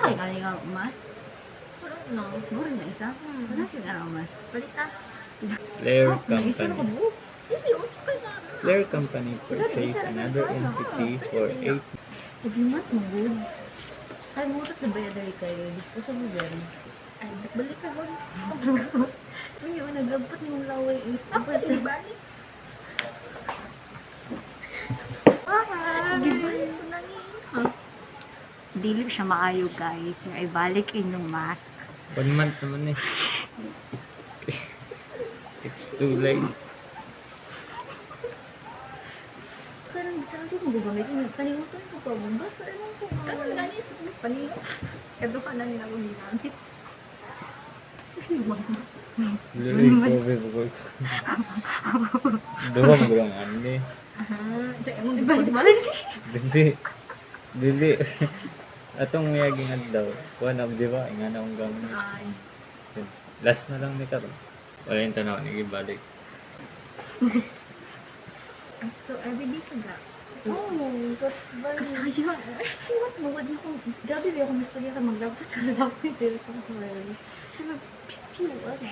Kay kani nga mask? Wala na. Mura na isa. Wala kay nga mask. Palita. Lair May isa na Company. kabuok. Hindi, usa kay na. Lair Company purchased another entity for 8 Every month mo good. Ay, mutot na ba dali kayo? Disposable din. Ay, balik ka gon. Uy, oh, nag-abot ni mong laway eh. Ako gibalik. Bye! Gibalik ko na ni. Dili siya maayo, guys. Nga ibalik inyong mask. One month naman eh. It's too late. Parang bisan ko kung gagamitin. Kalimutan ko pa. Basta ano ko. Karon gani sa panilo. Kadto ka na nila akong ginamit. Luloy ko, bebo ko. Duha mo lang ani. Aha, sa imong gibalik. Dili. Dili. Atong miyaging adlaw. Kuha na, di ba? Inga na akong gamit. Ay. Last na lang ni karon. Wala yung tanaw ni gibalik. So everyday ka ga. Oo. Kasaya. Ay, siwat mo. Wag na akong, grabe ba ako mas ka maglapot sa lapit. Pero sa mga sa mag-pipiw. Ano?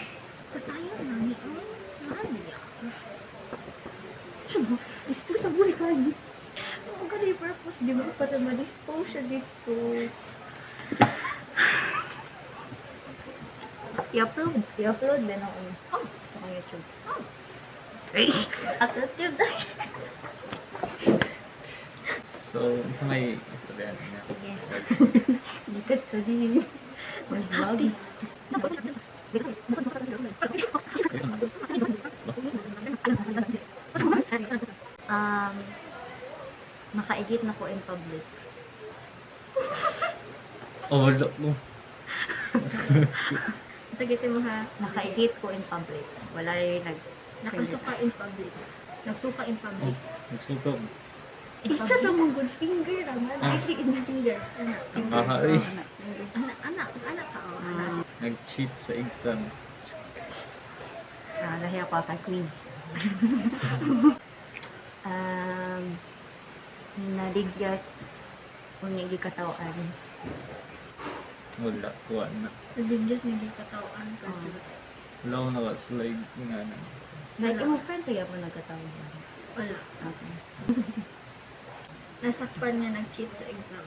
Kasaya na ni. Ang mahal niya. Disposable ka. Ang ganda yung purpose, di ba? Para ma-dispose siya dito. I-upload. I-upload din ako. Oh. Sa kong YouTube. Oh. Ay! Attractive dahil. So, sa may istorya niya. Sige. Gikat sa din. Mas-vlog. Makaigit na ko in public. Oh, wala ko. Sagitin mo ha. Nakaigit ko in public. Wala yung nag... Nakasuka in public. Nagsuka in public. Oh, nagsuka. In Isa public. lang mong good finger naman. Ah. Ay, in Finger. Ana. Ang aha, eh. Ana, ana, ana ka oh. Ana. Nag-cheat sa exam. Ah, lahi ako ka quiz. um, Naligyas unya gikatawan. Wala, kuha na. Sa Digyas naging katawan ka. Oh. Wala ko nakaslide nga na. Like, imong friends ay ako nagkatawa. Wala. Okay. Nasakpan niya nag-cheat sa exam.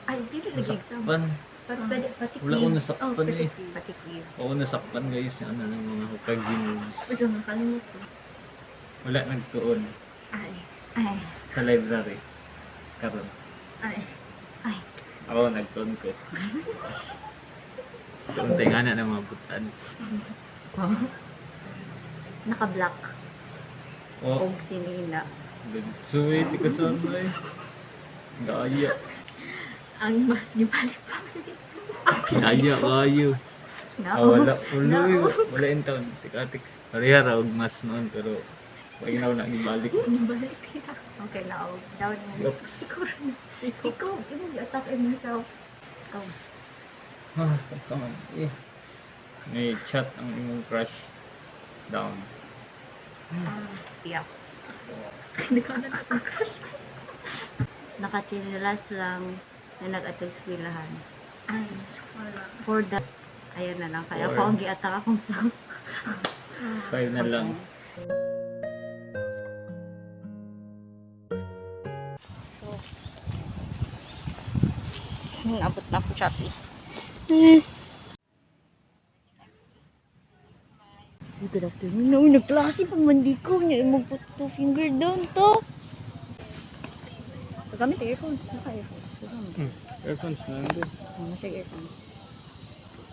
Ay, dili lagi exam. Nasakpan. Pati, pati, pati Wala ko quiz. nasakpan pati eh. quiz. Pati quiz. Oo, nasakpan guys. Yung ano ng mga hukag moves. Ito, nakalimot ko. Wala nagtuon Ay. Ay, sa library. Karon. Ay. Ay. Ako nagtuon ko. Tuon tayo nga na ng mga butan. Naka-black. Oh, Og sinina. sweet. Ikaw sa eh. Gaya. Ang mas gibalik-balik. Gaya kayo. No. Ah, wala. Wala. Wala in town. Tik-atik. Pareha ra og mas noon pero wag na ako nagibalik. Gibalik kita. Okay, now. Down mo. Yoks. Ikaw, ikaw, ikaw, attack in yourself. Ikaw. Ah, sama. Eh. May chat ang imong crush down. Ah, Yeah. hindi ko na nagka-crush. Nakachinelas lang na nag-atog eskwelahan. Ay, wala. For the, ayun na lang. Kaya Four. ako ang gi-attack akong sa. Ah. Five na lang. So, nabot na ako Shopee. Good afternoon. No, nagklase pa man di ko. Niya imong put two finger down to. Pagamit ang earphones. Naka-earphones. Pagamit. Earphones na lang din. Ano siya earphones?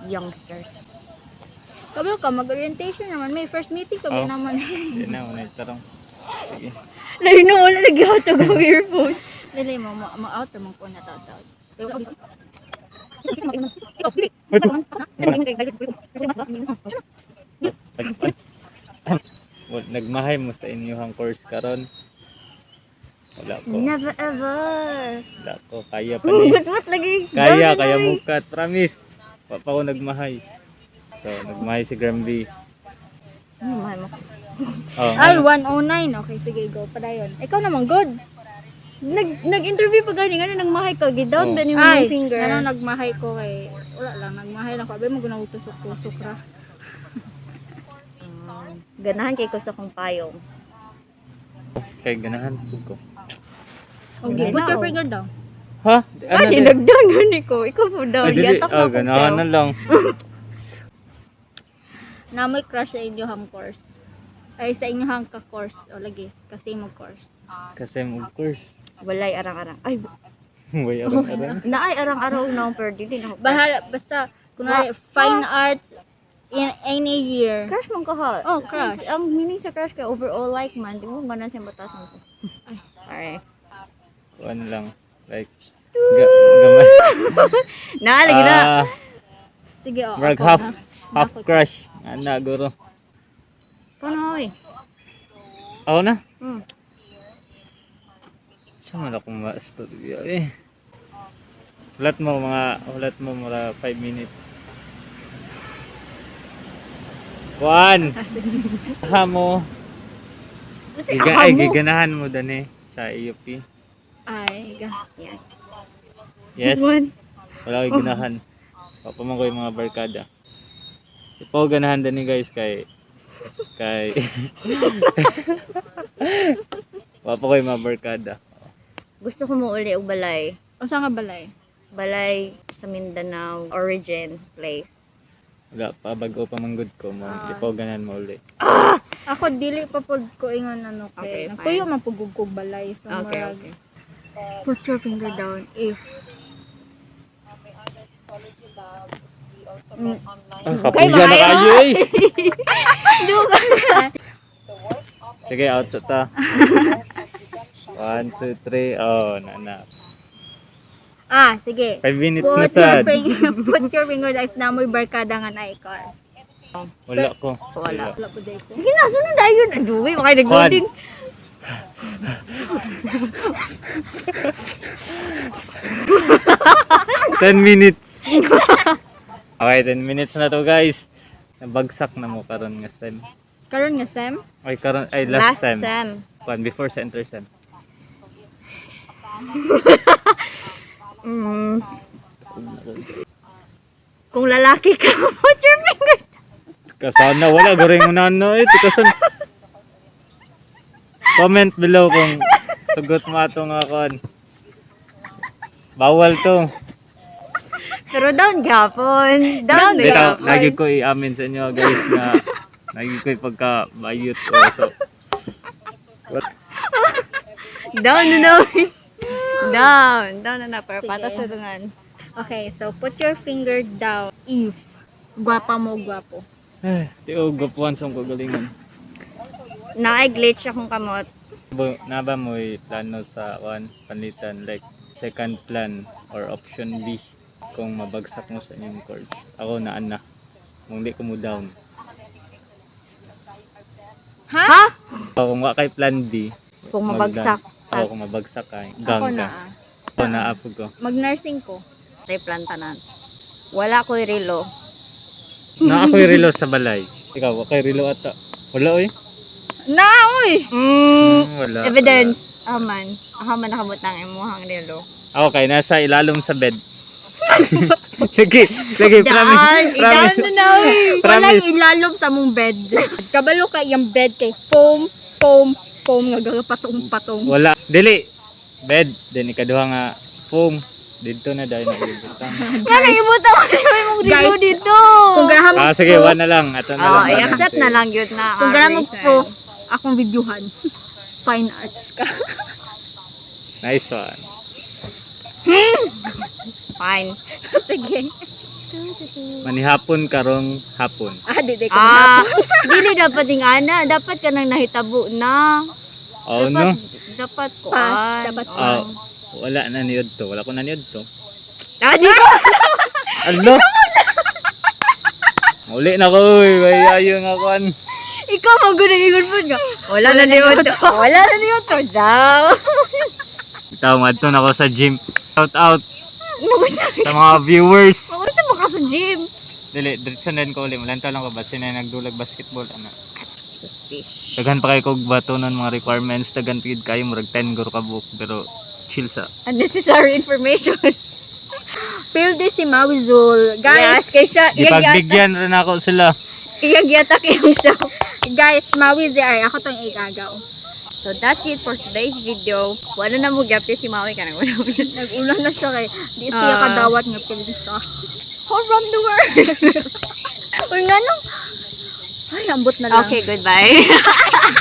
Youngsters. Kabalo ka, mag-orientation naman. May first meeting kami Oh. naman. Hindi na, wala yung tarong. Sige. Lain na wala naghihatag ang earphones. Dili mo, ma-out mo ko na taw-taw. Well, nagmahay mo sa inyong course karon. Wala ko. Never ever. Wala ko. Kaya pa ni. Ba't lagi? Kaya, kaya mukat. Promise. Wa pa ko nagmahay. So, nagmahay si Gramby. Ano, mahal mo? Oh, Ay, ano? 109. Okay, sige, go. Padayon. Ikaw naman, good. Nag-interview pa gani nga nang mahay ka, gidown Oh. ba ni mo Ay, yung finger? ano nagmahay ko kay wala lang, nagmahay lang ko. Abay mo gunang tusok-tusok ra. Ganahan kay ko sa kong payong. Kay ganahan pud ko. Okay, Wala, put your oh. finger down. Ha? Ano din? nagdown gani ko. Ikaw po down. Ay, dili. Giatak na Oh, akong ganahan na self. lang. Namoy crush sa inyong course. Ay, sa inyong ka-course. O lagi, kasi mo course. Kasi of course. Walay arang-arang. Ay, Way arang-arang. naay arang-araw na pero dili na ako. Bahala, basta, kunwari, fine arts in any year. Crush man ka ha. Oh, crush. Since ang meaning sa crush kay overall like man, di mo man siya batasan ko. Ay. Sorry. Kuan lang. Like, gamay. Na lagi na. Ah, Sige, oh. murag ako half, na. half Nako. crush. Ana, guro. Kuno oy. Ako na. Siya man akong ma-studio eh. Hulat mo mga 5 minutes. One! Ha mo. Ay, giganahan mo dani sa AUP. Ay, ga. Yes. Yes. One. Wala ko'y ganahan. Papa man ko yung mga barkada. Ipaw ganahan dani guys kay Papa ko yung mga barkada. Gusto ko mo uli og balay. Unsa nga balay? Balay sa Mindanao origin place. Wala pa bago pa manggod ko mo. Ah. Ipaw ganahan mo uli. Ako dili pa pod ko ingon ano Okay, kay. fine. Nagpuyo man pugug ko balay so Okay, murag- okay. Put your finger down if Ah, kapuya na kayo eh. Sige, out sa ta. 1, 2, 3. Oh, na na. Ah, sige. 5 minutes na Put your sad. finger, put your finger down if namoy barkada nga na car. Wala ko. Wala. Wala po dai ko. Sige na, sunod ayon. Aduwi, makay nag-loading. 10 minutes. Okay, 10 minutes na to guys. Nabagsak na mo karon nga sem. Karon nga sem? Ay karon ay last, sem. Sem. Kwan before sa enter sem. Kung lalaki ka, put your finger. Kasana wala goreng unano eh tikasan. Comment below kung sugot mo ato nga kon. Bawal to. Pero down gapon. Down Bitaw, gapon. lagi ko i-amin sa inyo guys na lagi ko pagka bayot o so. Down na na. Down. Down na na. Pero Sige. patas na tungan. Okay, so put your finger down if gwapa mo gwapo. Eh, tiog gapuan sa akong kagalingon. Naay glitch akong kamot. Naba mo'y plano sa one panlitan like second plan or option B kung mabagsak mo sa inyong course. Ako naan na. Kung di ko mo down. Ha? Ha? O, kung wa kay plan B, Kung mabagsak. O, kung mabagsak ka, gang Ako ka. na ah. Ako na apo ko. Mag-nursing ko. Tay plan tanan. Wala ko'y relo. Na ako'y relo sa balay. Ikaw, wa kay relo ata. Wala oy. Na, oy! Wala. Evidence. Aman. Aman nakamot ang imuhang relo. Wala. Okay, nasa ilalom sa bed. Sige, sige, promise. Down! I-down Promise. na na. oy. Walang Promise. ilalom sa mong bed. Kabalo kay yung bed kay foam, foam, foam nga gagapatong-patong. Wala. Dili. Bed. Then ikaduha nga foam. Dito na dahil naibutang. Nga naibutang ko na imong relo Guys, dito. Kung ganahan mo Ah, sige, one na lang. Ato na Oh, lang. i-accept na lang yun na. Kung ganahan mo reason. proof, akong videohan. Fine arts ka. Nice one. Fine. Sige. Manihapon karong hapon. Ah, di ko Ah, dili dapat ing ana, dapat ka nang nahitabo na. Oh, dapat, no. Dapat ko. Pass, dapat Oh, wala na niyod to. Wala ko na niyod to. Ah, di ko. Ano? Uli na ko, uy. May ayo nga kon. Ikaw mo gud ang ingon pud nga. Wala na niyo to. Wala na niyo to daw. Itaw, ngadto na ko sa gym. Shout out sa mga viewers. Magusto mo ka sa gym. Dili, diretso na din ko uli. Malantaw lang ko ba? Sina nagdulag basketball, ana. Fish. Daghan pa kay kog batunon mga requirements, daghan gid kayo, murag 10 guro ka buok, pero chill sa. Unnecessary information. Pilde si Maui Zul. Guys, Yes, kay siya, Gipagbigyan rin ako sila. iyag-yatak yung self. Guys, Maui Z ay ako tong igagaw. So that's it for today's video. Wala na mo gyapti si Maui kanang wala mo. Nag-ulan na siya kay di siya Ah. kadawat nga pilde siya. From the world. Uy, nga nung. Ay, ambot na lang. Okay, goodbye.